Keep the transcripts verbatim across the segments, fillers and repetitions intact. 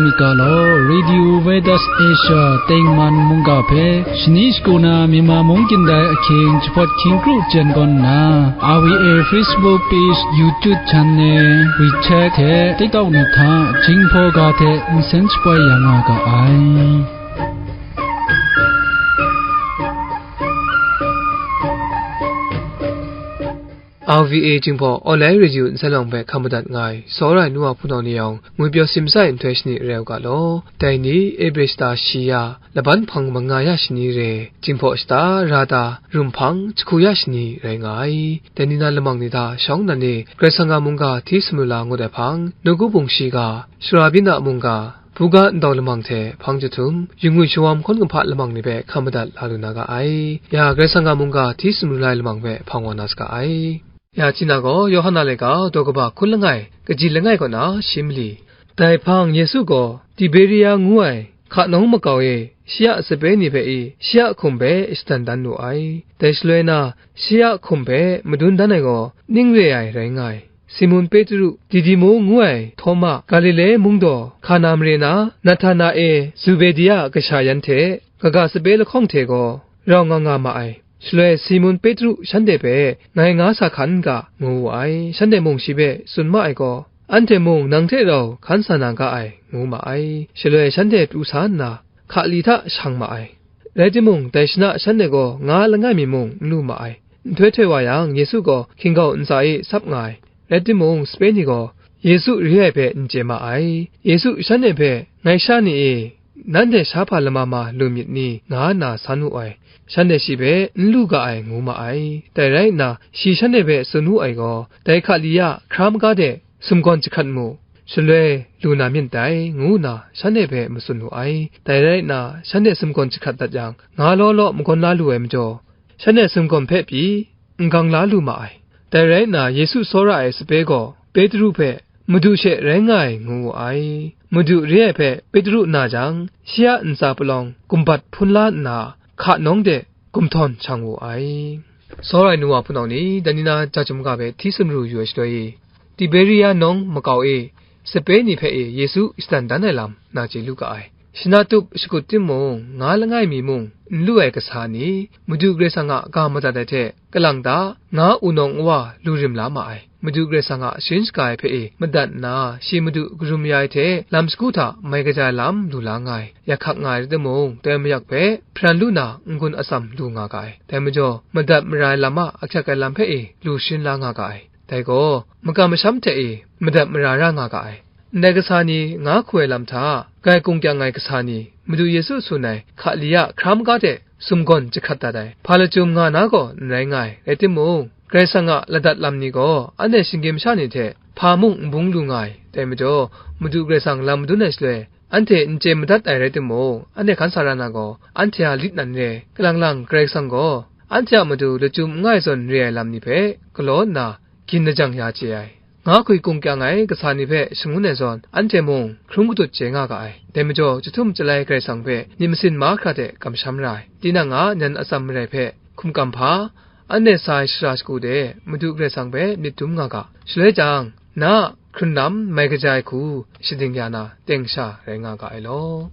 Ga law, Radio Veritas Asia tengman mungga hpe shani shagu na Myanmar mung kyin dai ahkying jahpawt hkying kru jen gawn nna, R V A Facebook page, YouTube channel, WeChat hte TikTok ni hta Jinghpaw ga hte nsen shapoi ya nga ga ai. R V A Jinghpaw Online Radio nsen long hpe hkam madat nga ai, sawra ai nu wa hpunau ni yawng, ngwi pyaw simsa ai nhtoi shani reu ga law. Dai ni, Ebre shata shi ya, laban hpang manga ya shani re, Jinghpaw shata ra ta, rum hpang jahku ya shani rai nga ai. Dai ni na lamang ni hta shawng nnan e, Karai Kasang a mungga hti sumlu la ngut ai hpang, nawku bungshi ga, shara byin a mungga, buga ndau lamang hte hpang jahtum, yu ngwi shawam hkawn kumhpa lamang ni hpe hkam madat la lu na ga ai. Ya, Karai Kasang a mungga hti sumlu la ai lamang hpe hpang wa na saga ai. Ya, China gaw Yawhan a laika daw kaba hkun langai, kaji langai kaw na shi mali. Dai hpang Yesu gaw Tiberia ngu ai hka nawng makau e shi a sape ni hpe i shi a hkum hpe shadan dan wu ai. Dai shaloi na, shi a hkum hpe madun dan ai gaw ning re ai rai nga ai. Simun Petru, Didimu ngu ai Htawma, Galile mung daw Hkana mare na Nahtana-e, Zubedi a kasha yan hte kaga sape lahkawng hte gaw rau nga nga ma ai. Shaloi Simun Petru shanhte hpe, "Ngai nga sa hkan n ga," ngu wu ai. Shanhte mung shi hpe tsun ma ai gaw, "Anhte mung nang hte rau hkan sa na ga ai," ngu ma ai. Shaloi shanhte pru sa nna, hka li hta shang ma ai. Rai timung, dai shana shanhte gaw nga langai mi mung n lu ma ai. Nhtoi htoi wa yang, Yesu gaw hkinggau ntsa e sap nga ai. Rai timung, sape ni gaw Yesu re ai hpe n chye ma ai. Yesu shanhte hpe, "Ngai sha ni e, nanhte sha hpa lama ma lu myit ni?" nga nna san wu ai. Shanhte shi hpe, "N lu ga ai," ngu ma ai. Dai rai nna, shi shanhte hpe tsun wu ai gaw, "Dai hka li ya hkra maga de sumgawn jahkrat mu, shaloi lu na myit dai," ngu nna shanhte hpe matsun wu ai. Dai rai nna, shanhte sumgawn jahkrat dat yang, nga law law magawn la lu ai majaw, shanhte sumgawn hpe pyi n gang la lu ma ai. Dai rai nna, Yesu tsawra ai sape gaw Petru hpe, "Madu she rai nga ai," ngu wu ai. Madu re ai hpe Petru na jang, shi a ntsa palawng gumbat hpun la nna, hka nawng de gumhtawn shang wu ai. Tsawra ai nu wa hpunau ni, dai ni na ja chyum ga hpe hti sumru yu ai shaloi e, Tiberia nawng makau e sape ni hpe e Yesu shadan dan ai lam na chye lu ga ai. Shana tup shakut timung, nga langai mi mung n lu ai kasa ni, Madu Karai Kasang a ga madat ai hte kalang ta, nga wunawng wa lu rim la ma ai. Madu Karai Kasang a sharin shaga ai hpe e madat nna, shi Madu karum ya ai hte lam shagu hta mai kaja ai lam lu la nga ai. Yak hkak nga ai rai timung, dai mayak hpe hparan lu na n-gun atsam lu nga ga ai. Dai majaw, madat mara ai lam a ahkyak ai lam hpe e lu sharin la nga ga ai. Dai gaw, makam masham hte e madat mara ra nga ga ai. Ndai kasa ni nga hku ai lam hta, grai kung kyang ai kasa ni, Madu Yesu tsun ai hka li ya hkra maga de sumgawn jahkrat dat ai, hpa lachyum nga na gaw n rai nga ai. Rai timung, Karai Kasang a ladat lam ni gaw, anhte shinggyim sha ni hte hpa mung n bung lu nga ai. Dai majaw, Madu Karai Kasang lam madun ai shaloi, anhte n chye madat ai rai timung, anhte hkan sa ra na gaw, anhte a lit nan re, kalang lang Karai Kasang gaw, anhte a matu lachyum n nga ai zawn re ai lam ni hpe galaw nna, gin lajang ya chye ai. Nga hku kung kyang ai kasa ni hpe shangun ai zawn, anhte mung hkrum kadut chye nga ga ai. Dai majaw, chyahtum chyalai Karai Kasang hpe myit masin mahkra de kamsham ra ai. Tinang a nyan atsam marai hpe hkum kam hpa, anhte sa ai shara shagu de Madu Karai Kasang hpe myit dum nga ga. Shaloi jang, na a hkrun lam mai kaja ai hku shading ya na, teng sha rai nga ga ai law.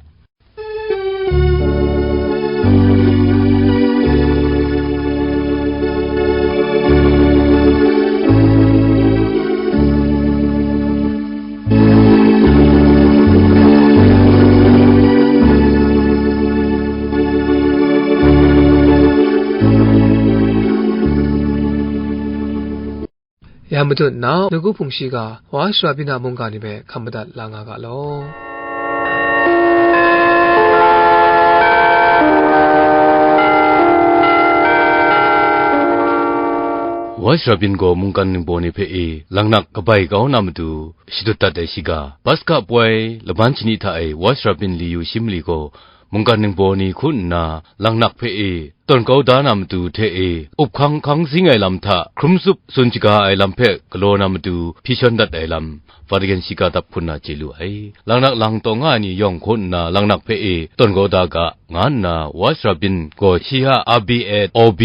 Ya madun na, nawku hpung shiga, wa shara byin a mungga ni hpe hkam madat la nga ga law. Wa shara byin gaw mungkan ningbaw ni hpe e, langnak kabai kau na matu, shadut dat ai shiga, Paska poi laban shani hta e wa shara byin li yu shi mali gaw, mungkan ningbaw ni hku nna, langnak hpe e, tawn kau da na matu hte e, up hkang hkang zing ai lam hta hkrum tsup tsun shaga ai lam hpe galaw na matu hpyi shawn dat ai lam, Vatican shiga dap hkun na chye lu ai. Langnak lang taw nga ai ni yawng hku nna langnak hpe e tawn kau da ga, nga nna wa shara byin gaw shi a R B at O B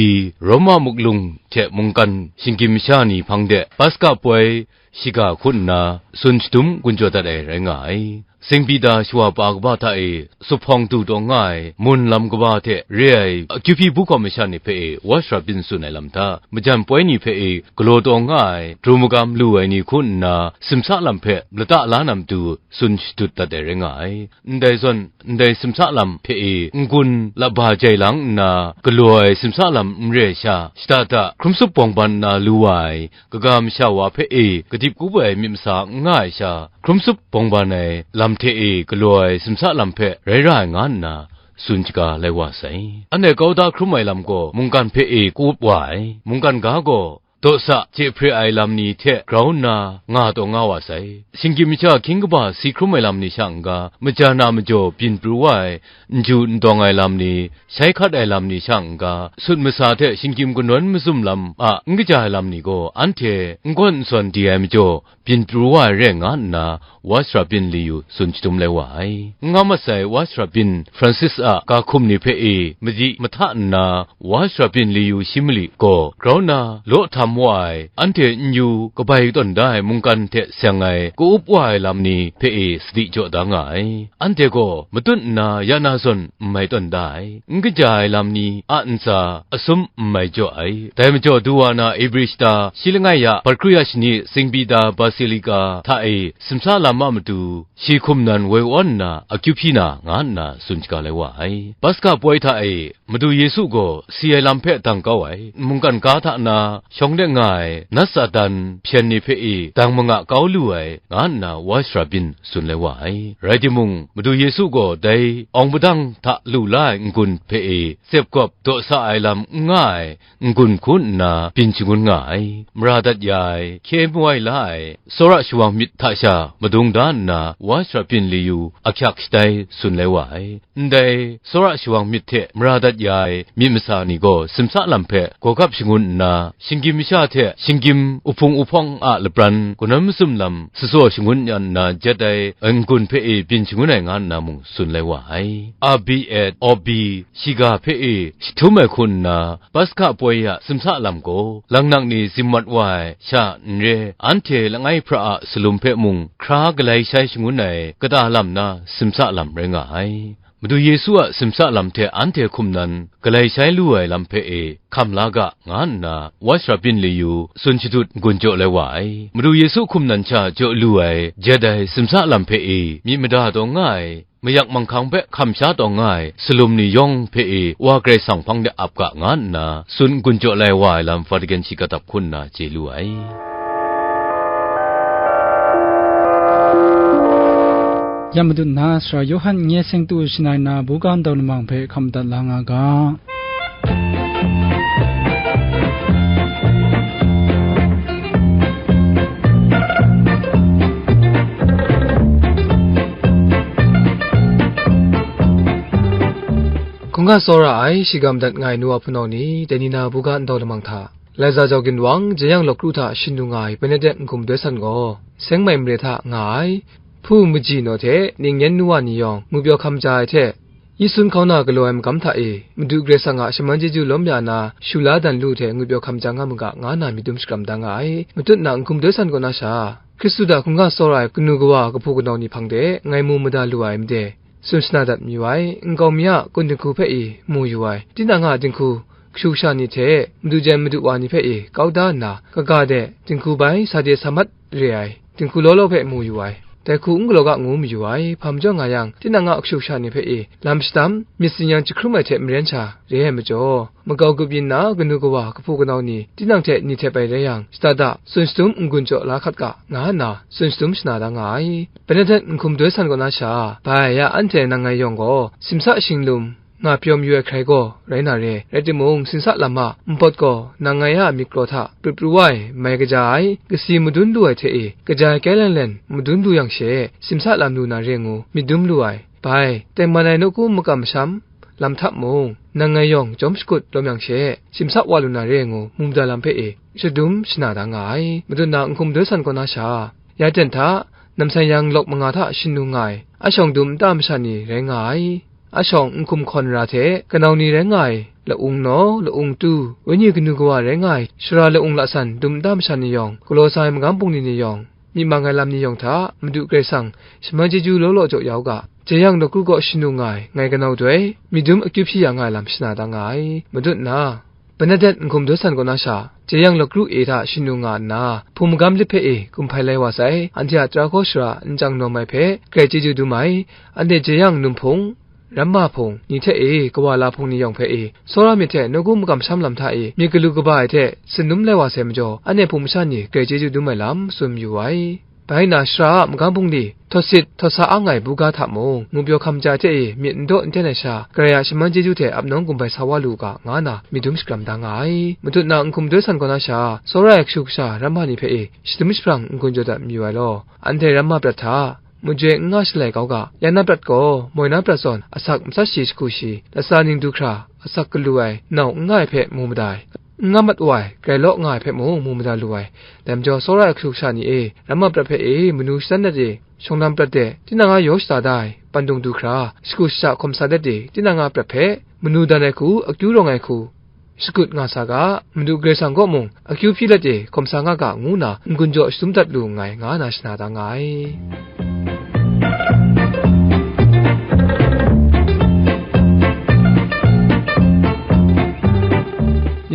Roma muklung hte mungkan shinggyim masha ni hpang de Paska poi shiga hku nna tsun shadum gun jaw dat ai rai nga ai. Singpita shawa pa kaba hta e suphpawng du taw nga ai mun lam kaba hte re ai akyu hpyi bu hkawm masha ni hpe e wa shara byin tsun ai lam hta, majan poi ni hpe e galaw taw nga ai, du magam lu ai ni hku nna simsa lam hpe lata la na matu tsun shadut dat ai rai nga ai. Ndai zawn, ndai simsa lam hpe e n-gun laba jai lang nna, galaw ai simsa lam n re ai sha, shada da hkrum sup bawng ban nna lu wa ai, kaga masha wa hpe e kadip kup ai myit masa n nga ai sha, hkrum sup bawng ban ai lam hte e galaw ai simsa lam hpe rai ra ai nga nna, tsun shaga lai wa sai. Anhte kau da hkrum ai lam gaw mungkan hpe e ka-up wa ai. Mungkan ga gaw dawsa chye hpre ai lam ni hte grau nna nga taw nga wa sai. Shinggyim masha hkying kaba si hkrum ai lam ni sha n-ga, majan a majaw byin pru wa ai, n ju n dawng ai lam ni, shai hkat ai lam ni sha n-ga, sut masa hte shinggyim kanawn mazum lam a n kaja ai lam ni gaw, anhte n gawn n sawn di ai majaw, byin pru wa ai re nga nna, wa shara byin liyu tsun shadum lai wa ai. N nga masai wa shara byin Francis a ga hkum ni hpe e madi mahta nna, wa shara byin liyu shi mali gaw grau nna law htam wa ai, anhte n yu kabai tawn da ai mungkan hte seng ai ka-up wa ai lam ni hpe e sadi jaw da nga ai. Anhte gaw matut nna ya na zawn n mai tawn da ai, n kaja ai lam ni a ntsa asum n mai jaw ai. Dai majaw du wa na Ebri shata shi langai ya bat kru ya shani Singpita Basilika hta e simsa lam a matu shi hkum nan woi awn nna akyu hpyi na, nga nna tsun shaga lai wa ai. Paska poi hta e Madu Yesu gaw si ai lam hpe dang kau ai, mungkan ga hta na shawng de nga ai nat Satan hpyen ni hpe e dang manga kau lu ai, nga nna wa shara byin tsun lai wa ai. Rai timung, Madu Yesu gaw dai awng padang hta lu la ai n-gun hpe e tsep gawp daw sa ai lam n nga ai n-gun hku nna byin shangun nga ai. Mara dat ya ai, hkye mawai la ai, tsawra shawang myit hta sha madung da nna, wa shara byin liyu ahkyak shatai tsun lai wa ai. Ndai tsawra shawang myit hte mara dat ya ai myit masa ni gaw simsa lam hpe gawgap shangun nna, shinggyim masha hte shinggyim uhpung uhpawng a lapran kanawn mazum lam shatsaw shangun yan nna jet ai n-gun hpe e byin shangun ai, nga nna mung tsun lai wa ai. Abi et Obi shiga hpe e jahtum ai hku nna, Paska poi a simsa lam gaw, laknak ni zimmat wa ai sha n re, anhte langai hpra a salum hpe mung hkra galai shai shangun ai, kata lam na simsa lam rai nga ai. Madu Yesu a simsa lam hte anhte hkum nan galai shai lu ai lam hpe e hkam la ga, nga nna wa shara byin liyu tsun shadut n-gun jaw lai wa ai. Madu Yesu hkum nan sha jaw lu ai jet ai simsa lam hpe e myit mada taw nga ai, mayak manghkang hpe hkam sha taw nga ai salum ni yawng hpe e Wa Karai Kasang hpang de ap ga, nga nna tsun n-gun jaw lai wa ai lam Vatican shiga dap hku nna chye lu ai. Ya madat na, Sara Yawhan nye seng tu shanai na buga ndau lamang hpe hkam dat la nga ga. Hkungga tsawra ai, shiga madat nga ai nu wa hpunau ni, dai ni na buga ndau lamang hta, Laiza jau ginwang, jeyang lawk kru hta shin lu nga ai Benedict n-gun doi san gaw, seng mai mare hta nga ai, hpu maji naw hte ning yan nu wa ni yawng ngwipyaw hkam ja ai hte, Yesu hkauna galaw ai magam hta e, Madu Karai Kasang a shaman chyeju lawm ya na, shu la dan lu hte ngwipyaw hkam ja nga mu ga, nga na myit dum shakram da nga ai. Matut na n-gun doi san kaw na sha, Hkristu hta hkungga tsawra ai kanu kawa, kahpu kanau ni hpang de ngai mu mada lu ai made, tsun shana dat mayu ai. Nkau mi a kun dinghku hpe i mu yu ai, tinang a dinghku kashu kasha ni hte madu jan madu wa ni hpe i kau da nna, kaga de dinghku bai sa de sa mat re ai dinghku law law hpe mu yu ai. Dai hku n galaw ga ngu mayu ai. Hpa majaw nga yang, tinang a kashu kasha ni hpe i lam shadam, myit tsin-yan jahkrum ai hte maren sha re ai majaw, makau grup yin na kanu kawa, kahpu kanau ni tinang hte ni htep ai rai yang, shada da tsun shadum n-gun jaw la hkat ga, nga nna tsun shadum shana da nga ai. Benedict n-gun doi san kaw na sha, bai ya anhte nang ngai yawng gaw, simsa shinglum nga pyawm yu ai hkrai gaw rai na re. Rai timung, simsa lam a npawt gaw nang ngai a myit kraw hta pru pru wa ai, mai kaja ai, kasi madun lu ai hte e, kaja ai kai len len madun lu yang she, simsa lam lu na re ngu myit dum lu ai. Bai, tengman ai nawku makam masham lam hta mung, nang ngai yawng jawm shakut lawm yang she, simsa wa lu na re ngu, mu mada lam hpe e shadum shana da nga ai. Matut na n-gun doi san kaw na sha, ya ten hta, namsai yang lawk manga hta shin lu nga ai, a shawng dum nta masha ni rai nga ai. A shawng n-gun hkawn ra hte kanau ni rai nga ai, la-ung naw, la-ung tu, wenyi kanu kawa rai nga ai, shara la-ung lasan dum nta masha ni yawng, galaw sa ai magam bungli ni yawng, Myi mang ai lam ni yawng hta, Madu Karai Kasang shaman chyeju law law jaw ya u ga, jeyang law kru kaw shanu nga ai, ngai kanau doi, myit dum akyu hpyi ya nga ai lam shana da nga ai. Madut nna, Bernadette Nhkum Dawsan kaw na sha, jeyang law kru e hta shanu nga nna, hpung magam lit hpe e kumhpai lai wa sai, anhte a tara hkaw shara nchyang nawm ai hpe, grai chyeju dum ai, anhte jeyang num hpung, ramma hpung, ni hte e kawa la hpung ni yawng hpe e, tsawra myit hte nawku makam sham lam hta e myit galu kaba ai hte tsun dum lai wa sai majaw, anhte hpung masha ni grai chyeju dum ai lam tsun mayu ai. Bai nna shara a magam bungli, htawt sit, htawt sa ang ai buga hta mung, ngupyaw hkam ja hte e myit n daw n ten ai sha, Karai a shaman chyeju hte ap nawng gumbai sa wa lu u ga, nga na myit dum shakram da nga ai. Matut na Nhkum Dawsan kaw na sha, tsawra ai kashu kasha ramma ni hpe e shadum shaprang n-gun jaw dat mayu ai law, anhte ramma prat hta, majoi n nga shalai kau ga, ya na prat gaw, moi na prat zawn, asak matsat shi shagu shi, latsa ning du hkra, asak galu ai, nau n nga ai hpe mu mada ai, n nga mat wa ai, grai law nga ai hpe mung mu mada lu ai. Dai majaw, tsawra ai kashu kasha ni e, ramma prat hpe e, manu shatan dat e, shawng lam prat de, tinang a yaw shada da ai, pandung du hkra, shagu shaja hkawm sa dat e, tinang a prat hpe, manu dan ai hku, akyu rawng ai hku, shakut nga sa ga, Madu Karai Kasang kaw mung akyu hpyi let e, hkawm sa nga ga, ngu nna n-gun jaw shadum dat lu nngai, nga na shana da nga ai.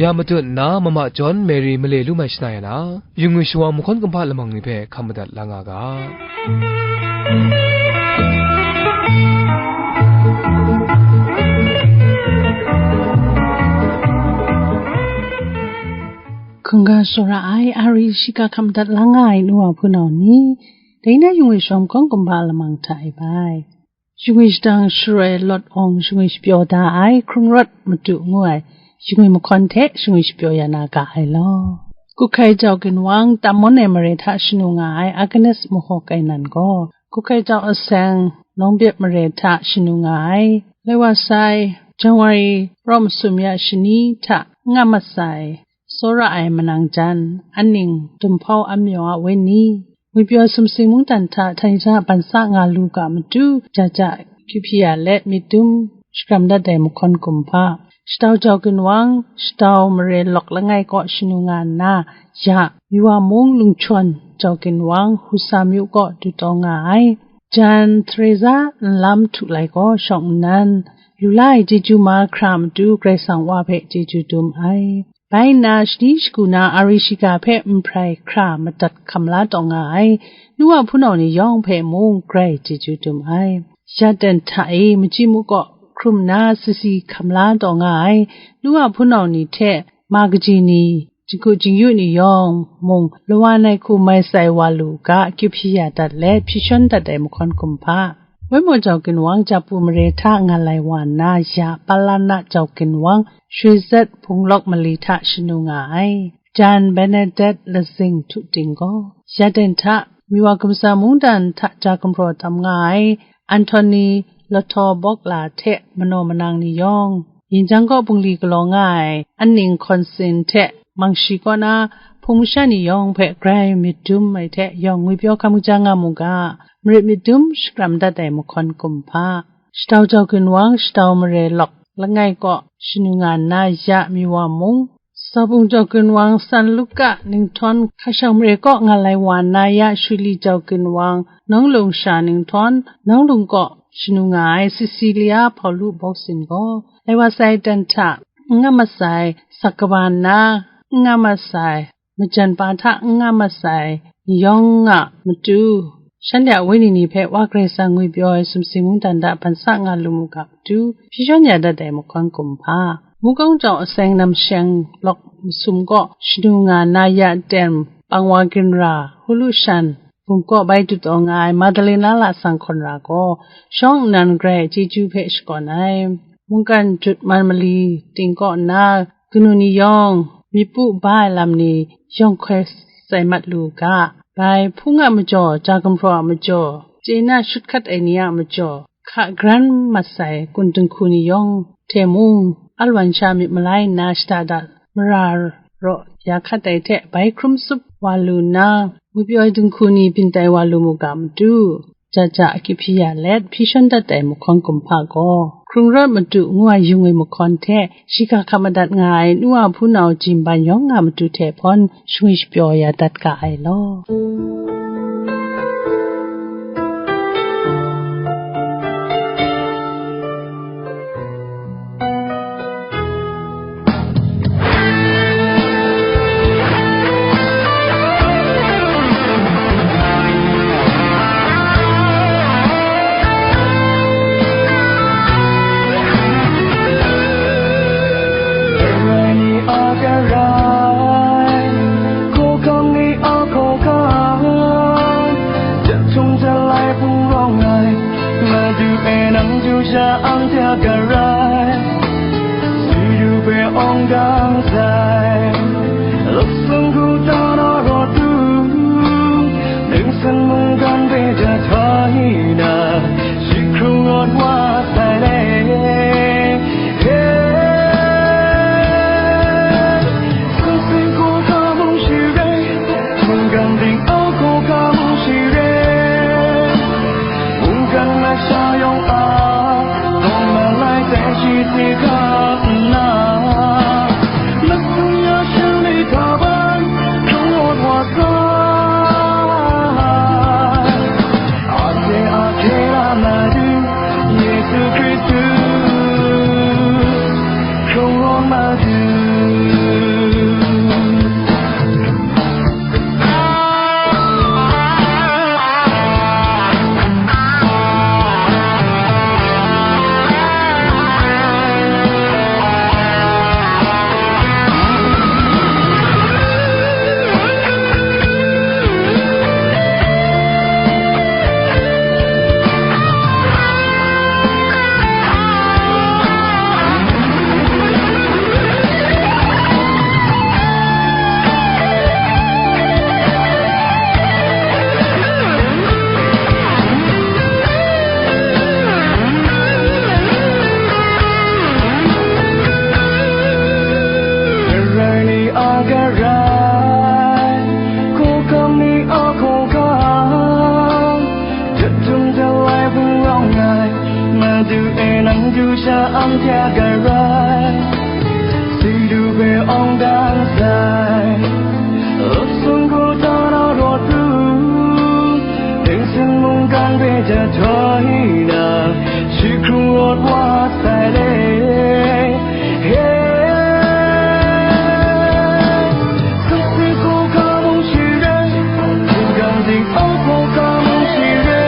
Ya matut nna, mama John Mary male lu mai shana ya na, yu ngwi shawa mahkawn kumhpa lamang ni hpe hkam madat la nga ga. Hkungga tsawra ai, ari shiga hkam dat la nga ai nu wa hpunau ni, dai na yu ngwi shawa mahkawn kumhpa lamang hta e bai. Yu ngwi shadang sharoi lawt awng yu ngwi shapyaw da ai, hkrung rawt madu ngu ai, yu ngwi mahkawn hte yu ngwi shapyaw ya na ga ai law. Kuhkai jau ginwang, Tamon ai mare hta shanu nga ai, Agnes Mahawk Kainan gaw, Kuhkai jau aseng, Nawngbyep mare hta shanu nga ai, lai wa sai, January raw masum ya shani hta nga mat sai, tsawra ai manang jan, aning, Dumhpau Amyaw a wenni, ngwipyaw sumsing mungdan hta htani hta ban sa nga lu ga matu, ja ja, kyu hpyi ya let myit dum shakram dat ai mahkawn kumhpa, Shatau jau ginwang, Shatau mare lawk langai kaw shanu nga nna, ya, Miwa mung Lungchawn jau ginwang, Husa myu kaw du taw nga ai. Jan Theresa nlam htu lai gaw shawng nnan, lu la ai chyeju mahkra matu Karai Kasang Wa hpe chyeju dum ai. Bai nna, shani shagu na ari shiga hpe nhprai hkra madat hkam la taw nga ai, nu wa hpunau ni yawng hpe mung grai chyeju dum ai. Ya ten hta e, machyi mu kaw hkrum nna sasi hkam la taw nga ai, nu wa hpunau ni hte ma kaji ni, jinghku jingyu ni yawng mung, lawa nai hku mai sai wa lu ga, kyu hpyi ya dat let, hpyi shawn dat ai mahkawn kumhpa. Waimaw jau ginwang, Japu mare hta nga lai wa nna, ya Palana jau ginwang, Shwe Zet Hpunglawk mali hta shanu nga ai. Jan Bernadette Lazing Htu Ting gaw, ya ten hta, Miwa Gumsa mungdan hta ja gumhpraw tam nga ai, Anthony Lahtaw Bawk La hte manaw manang ni yawng, yin jang kaw bungli galaw nga ai, aning Hkawn Sin hte Mangshi kaw na hpung masha ni yawng hpe grai myit dum ai hte yawng ngwipyaw hkam kaja nga mu ga, marit myit dum shakram dat ai mahkawn kumhpa. Shatau jau ginwang, Shatau mare lawk langai kaw shanu nga nna, ya Miwa mung, Sabung jau ginwang, San Luka ninghtawng, Hkashang mare kaw nga lai wa nna, ya Shuli jau ginwang, Nawng Lung sha ninghtawng, Nawng Lung kaw shanu nga ai, Cecilia Hpaulu Bawk Sin gaw, lai wa sai ten hta, n nga mat sai, sak kaba nna, n nga mat sai, majan pa hta n nga mat sai, ni yawng a matu, shanhte a wenyi ni hpe Wa Karai Kasang ngwipyaw ai sumsing mungdan hta ban sa nga lu mu ga matu, hpyi shawn ya dat ai mahkawn kumhpa. Mukawng jau aseng namsheng lawk masum kaw shanu nga nna, ya ten Pangwa Ginra, Hulu Shan, bum kaw bai du taw nga ai, Madalena Lasang Hkawn Ra gaw, shawng nnan grai ai chyeju hpe shakawn ai. Mungkan jut man mali ting kaw nna, kanu ni yawng, myit pu ba ai lam ni yawng hkoi sai mat lu u ga, bai hpung a majaw, ja gumhpraw a majaw, chye na shut hkat ai ni a majaw, hka gran mat sai kun dinghku ni yawng hte mung, alwan sha myit malai nna shada dat, mara raw ya hkat ai hte bai hkrum tsup wa lu nna, ngwipyaw ai dinghku ni byin tai wa lu mu ga matu, ja ja akyu hpyi ya let, hpyi shawn dat ai mahkawn kumhpa gaw, hkrung rawt madu ngu ai yu ngwi mahkawn hte, shiga hkap madat nga ai nu wa hpunau jimban yawng nga matu hte hpawn, shangwi shapyaw ya dat ga ai law. Dang sai, lawsang hku ta na rawt tu, dingsan mungkan hpe jahtoi na, shi hkrung rawt wa sai le. He, sung sing hku ka mung shi re, mungkan ding au hku ka mung shi re. Mungkan masha yawng a, dawng malai tai shi si hkap nna, masum ya shani hta bai, hkrung rawt wa sai. A se a hkye la Madu, Yesu Hkristu, hkrung rawt Madu. Karai ni a karai, hkawhkam ni a hkawhkam, jahtum jalai hpung rawng ai, Madu e nang du sha anhte a karai, si du hpe awng dan sai, lawsang hku ta na rawt tu, dingsan mungkan hpe jahtoi na, shi hkrung rawt wa sai le. He, sung sing hku ka mung shi re, mungkan ding au hku ka mung shi re,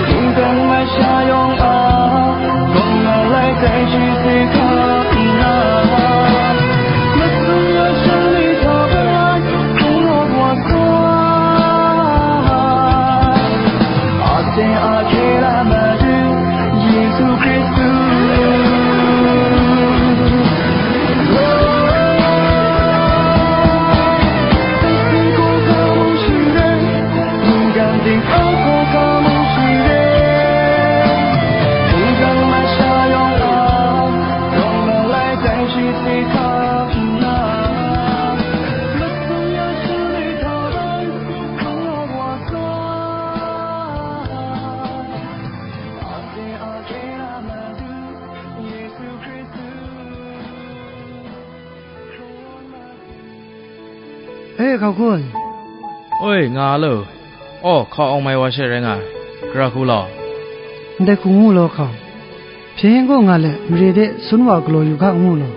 mungkan masha yawng a, dawng malai tai shi si hkap nna, masum ya shani hta bai, hkrung rawt wa sai. A se a hkye la Madu, Yesu Hkristu. Sung sing hku ka mung shi re, mungkan ding au hku ka mung shi re, mungkan masha yawng a, dawng malai tai shi si hkap nna, masum ya shani hta bai, hkrung rawt wa sai. A se a hkye la Madu, Yesu Hkristu. E, hkau hkun. Oi, nga lo. Aw, hkau awng mai wa she rai nga ai. Gara hku law. Ndai hku ngu law, hkau. Hpyen gaw nga let, mare de sun wa galaw yu ga, ngu law.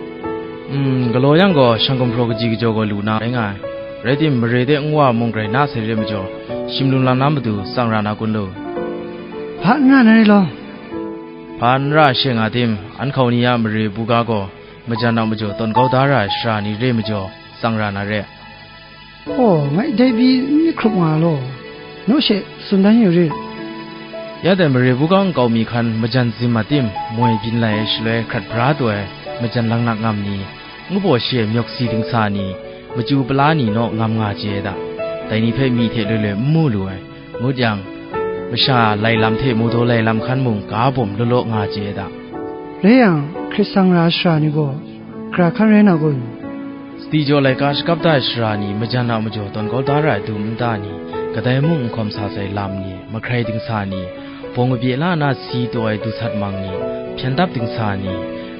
Mm, galaw yang gaw, shang gumhpraw kaji kajaw gaw lu na rai nga ai. Rai tim, mare de nwa mung grai na sai re majaw, shim lung lam na matu tsang ra na kun lu. Hpa n ra na rai law. Hpa n ra she nga tim, an hkau ni a mare buga gaw, majan a majaw tawn kau da ra ai sara ni re majaw, tsang ra na re. Aw, ngai dai pyi n myit hkrup nga law, naw she tsun dan yu rit. Ya dai mare buga nkau mi hkan majan zim a tim, moi byin lai ai shaloi hkrat bra taw ai majan laknak ngam ni, ngu baw shi ai myawk si dingsa ni, machyu pala ni naw ngam nga chye ai da. Dai ni hpe myi hte loi loi n mu lu ai, ngut yang, masha lai lam hte mawdaw lai lam hkan mung ga bawm law law nga chye ai da. Rai yang, hkrit tsang ra ai sara ni gaw, gara hkan rai na kun? Sadi jaw laika shakap da ai sara ni, majan a majaw tawn kau da ra ai dum nta ni, kadai mung n hkawm sa sai lam ni, mahkrai dingsa ni, bawng kabye la na si taw ai du sat mang ni, hpyen dap dingsa ni,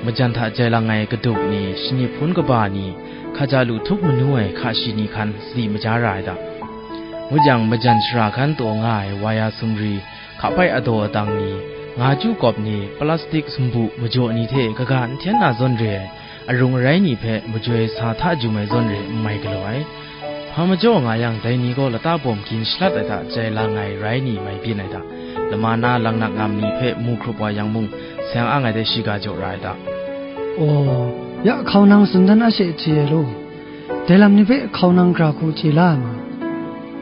majan hta jai lang ai kaduk ni, shani hpun kaba ni, hkaja lu htup manu ai hka shi ni hkan sadi maja ra ai da. Ngut yang, majan sara hkan taw nga ai waya sumri, hkapai adaw adang ni, nga chyu kawp ni, plastik sumbu majaw ni hte kaga n hten na zawn re ai, arung arai ni hpe majoi sa hta jum ai zawn re n mai galaw ai. Hpa majaw nga yang, dai ni gaw lata bawm gin shalat ai hta jai lang ai rai ni mai byin ai hta, lama na laknak ngam ni hpe mu hkrup wa yang mung, seng ang ai de shiga jaw ra ai hta. Aw, ya hkau nang tsun dan a she hti ai law, dai lam ni hpe hkau nang gara hku chye la ai ma?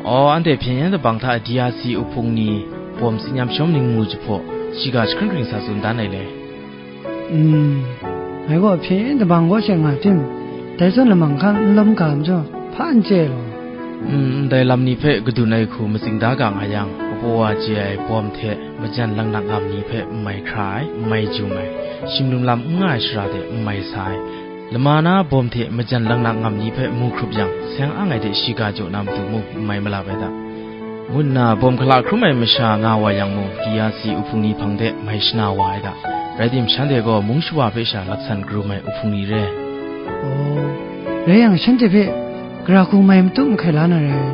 Aw, anhte hpyen yen dabang hta D R C uhpung ni, bawm tsin yam shawm ningmu jahpaw, shiga jahkring hkring sa tsun dan ai le. Mm. Ngai gaw hpyen yin dabang kaw she nga tim, dai zawn lamang hkan n lawm ga majaw, hpa n chye law. Mm, ndai lam ni hpe kadun ai hku matsing da ga nga yang, kapaw wa chye ai bawm hte majan laknak ngam ni hpe n mai hkra ai, n mai jum ai, shing lum lam n nga ai shara de n mai sa ai, lama na bawm hte majan laknak ngam ni hpe mu hkrup yang, seng ang ai de shiga jaw na matu mung n mai malap ai da. Ngu nna bawm hkala hkrum ai masha nga wa yang mung, D R C uhpung ni hpang de mai shana wa ai da. Rai tim, shanhte gaw mung shawa hpe sha laksan karum ai uhpung ni re. Aw, rai yang, shanhte hpe gara hku mai matu mahkai la na rai.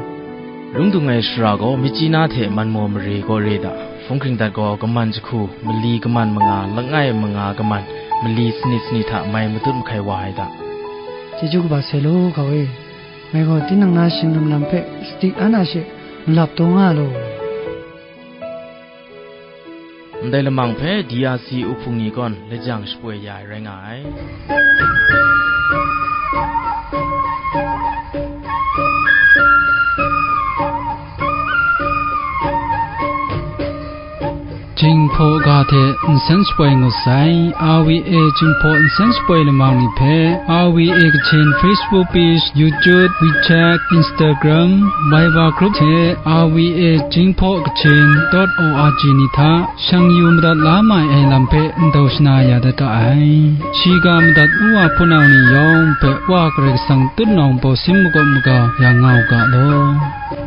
Lung dung ai shara gaw, myit chyi na hte man maw mare gaw re da. Hpung hkring dat gaw, kaman jahku, mali kaman manga, langai manga kaman, mali sanit sanit hta mai matut mahkai wa ai da. Chyeju kaba sai law, hkau e. Ngai gaw tinang na shing lum lam hpe sadi an a she malap taw nga law. Ndai lamang hpe D R C uhpung ni gawn lajang shapoi ya ai rai nga ai. Jinghpaw ga hte nsen shapoi ngut sai. R V A Jinghpaw nsen shapoi lamang ni hpe R V A Kachin Facebook page, YouTube, WeChat, Instagram, Viber group hte R V A Jinghpaw Kachin dot O R G ni hta shang yu madat la mai ai lam hpe ndau shana ya dat ga ai. Shiga madat u wa hpunau ni yawng hpe Wa Karai Kasang tutnawng baw sin makawp maga ya nga u ga law.